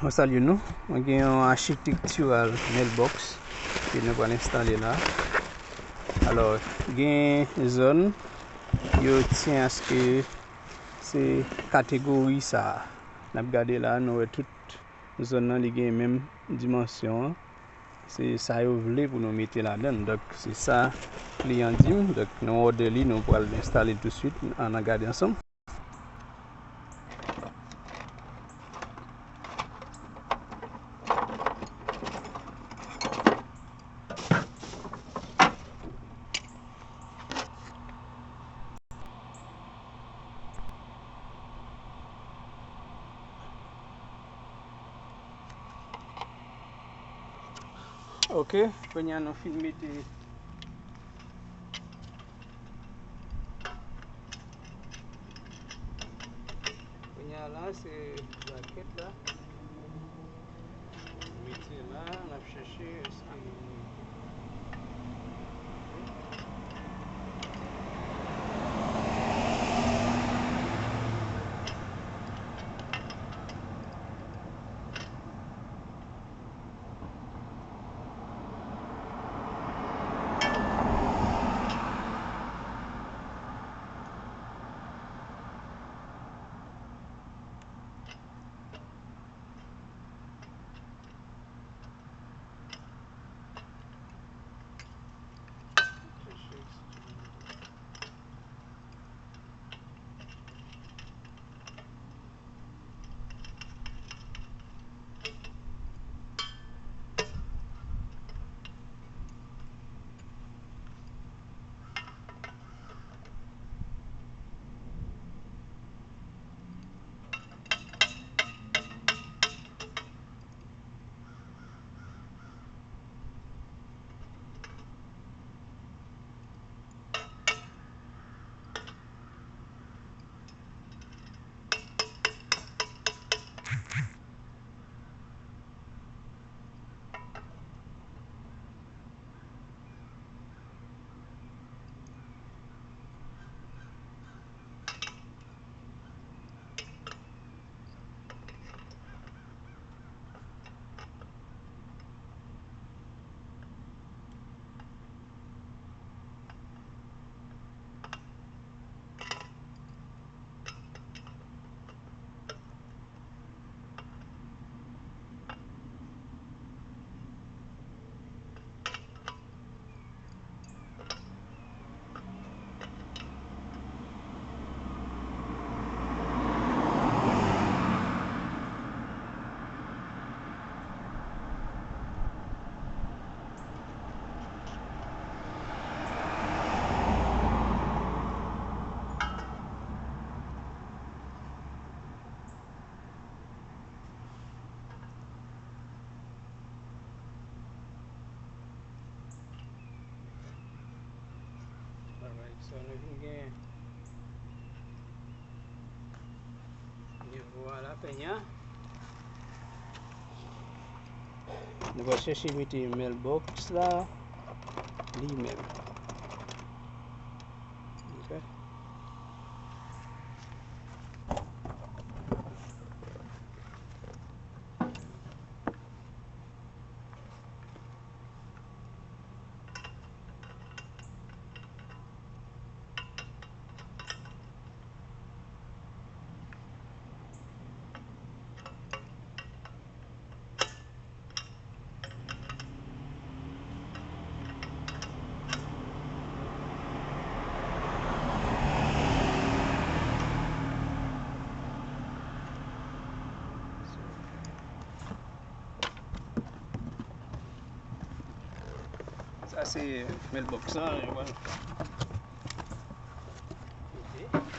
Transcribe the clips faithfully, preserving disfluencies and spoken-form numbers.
Mwen salye nou. Mwen gen yon architectural mailbox ke nou pral enstale la. Alò, gen zòn yo tyen aske se kategori sa a. N ap gade la, nou wè tout zòn nan, li gen menm dimansyon an. Se sa yo vle pou nou mete ladan l. Donk, se sa kliyan di m. Donk, nou òdè li, nou pral enstale l tousuit. Ann al gade ansanm. Ok, kounye a nou fin mete. Kounye a la, se bracket la. Mete la, n ap chèche èske li. Alright, so nou vin gen nivo a la kounye a. Nou va chèche mete mailbox la li menm. Ok. Sa se mailbox lan, yo pral. Ok.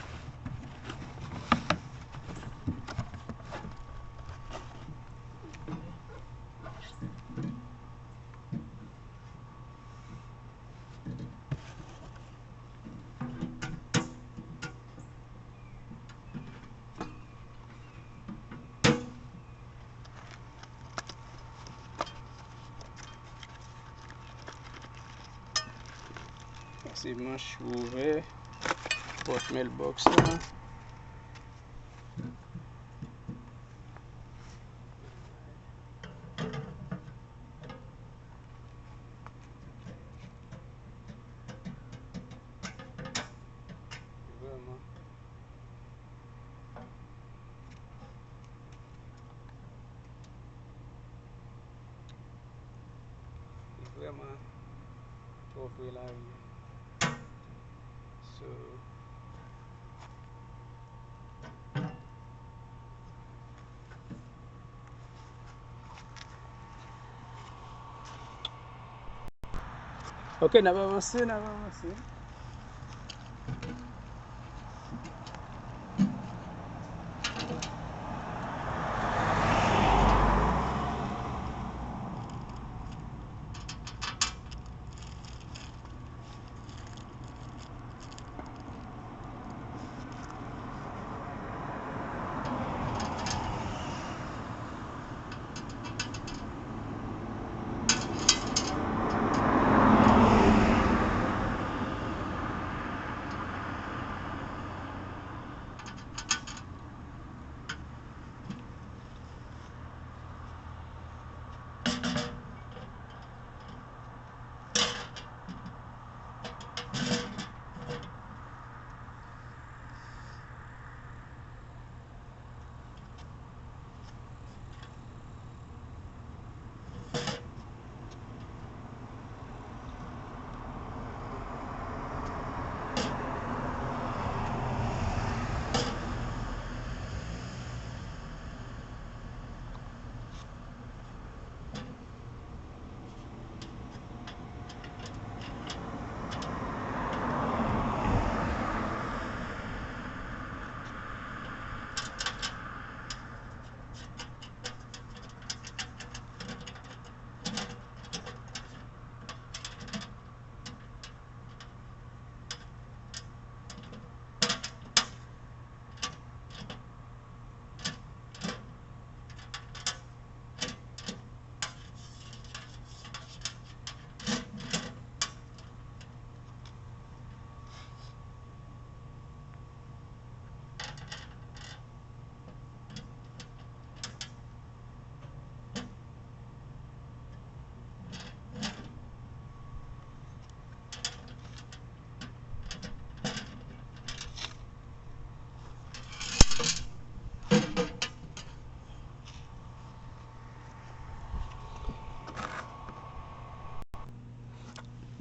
Pase manch pou ouvè pòt mailbox lan. Vrèman twò pre lari a. So, ok, n ap avanse, n ap avanse.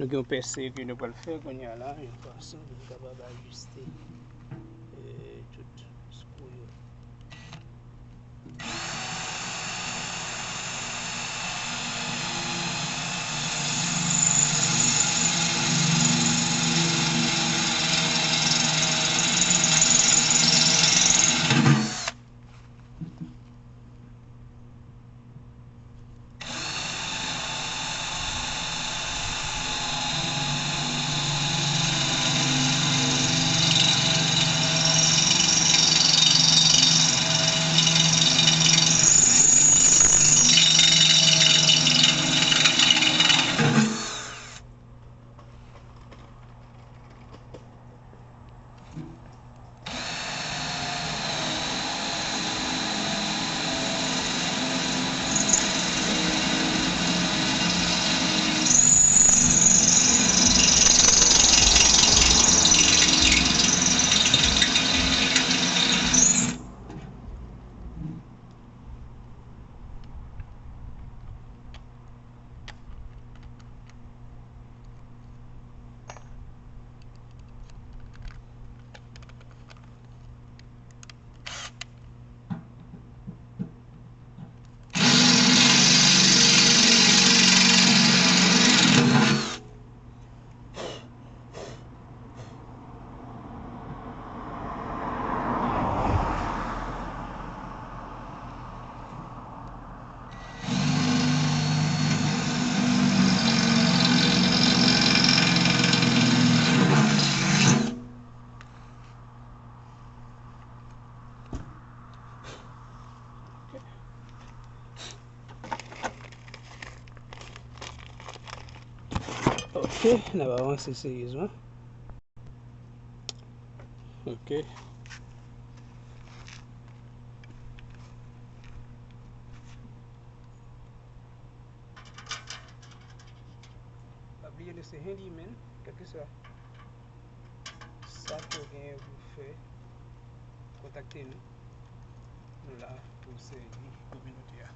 Nou gen yon pèse ke nou pral fè kounye a la, yon fason pou nou kapab ajiste, eh, tout skou yo. Ok, n ap avanse seryezman. Ok. Pa bliye nou se handyman, kèlkeswa sa ke w genyen pou w fè, kontakte nou. Nou la pou sèvi kominote a.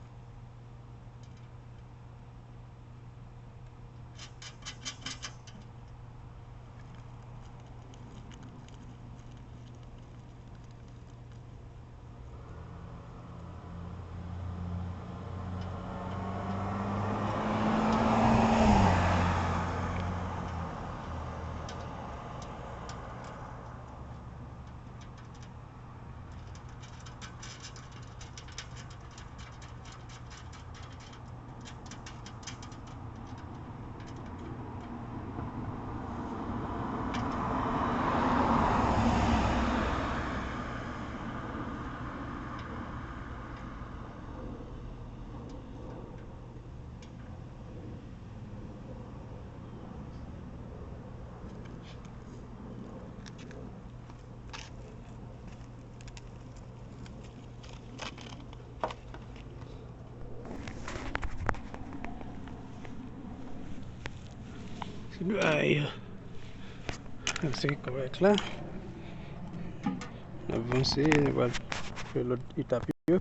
Ay. Se kòrèk la. N ap vanse, nou pral fè lòt etap yo.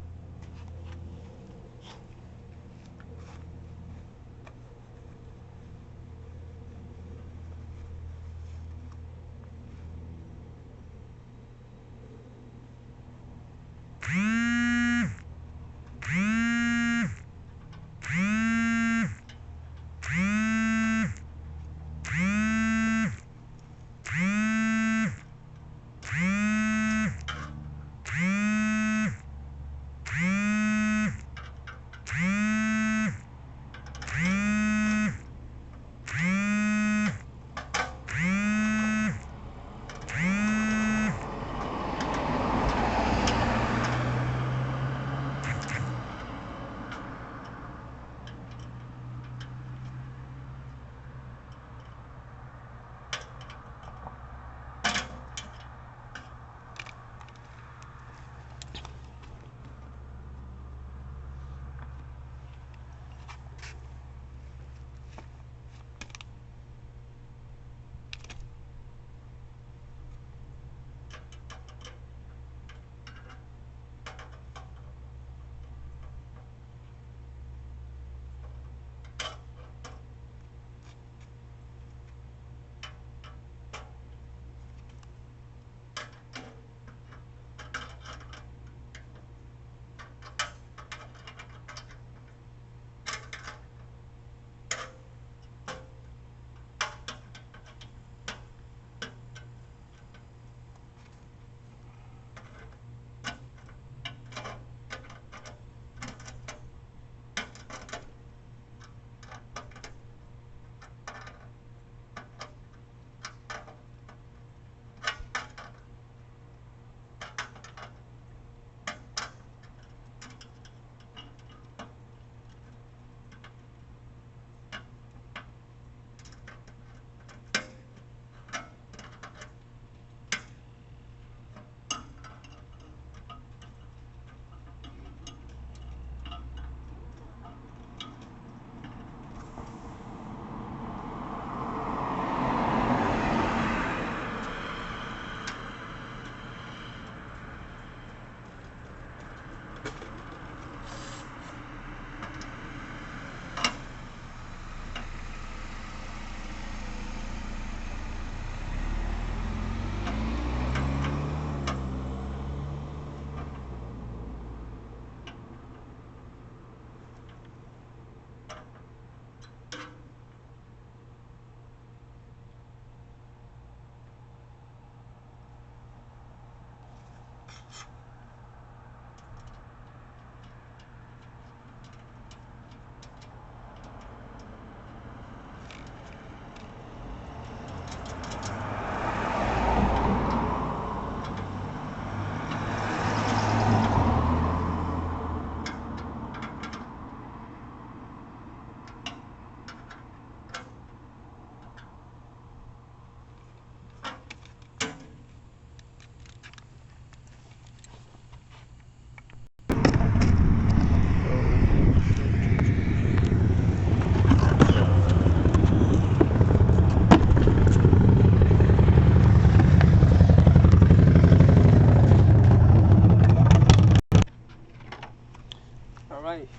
Alright.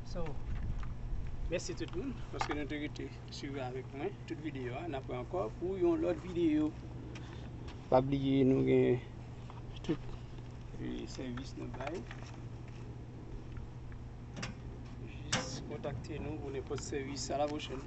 So, mèsi tout moun paske nou te rete swiv avèk mwen tout videyo a. N ap wè ankò pou yon lòt videyo. Pa bliye nou gen tout, e, sèvis n ap bay. Jis kontakte nou pou nenpòt sèvis. A la pwochèn.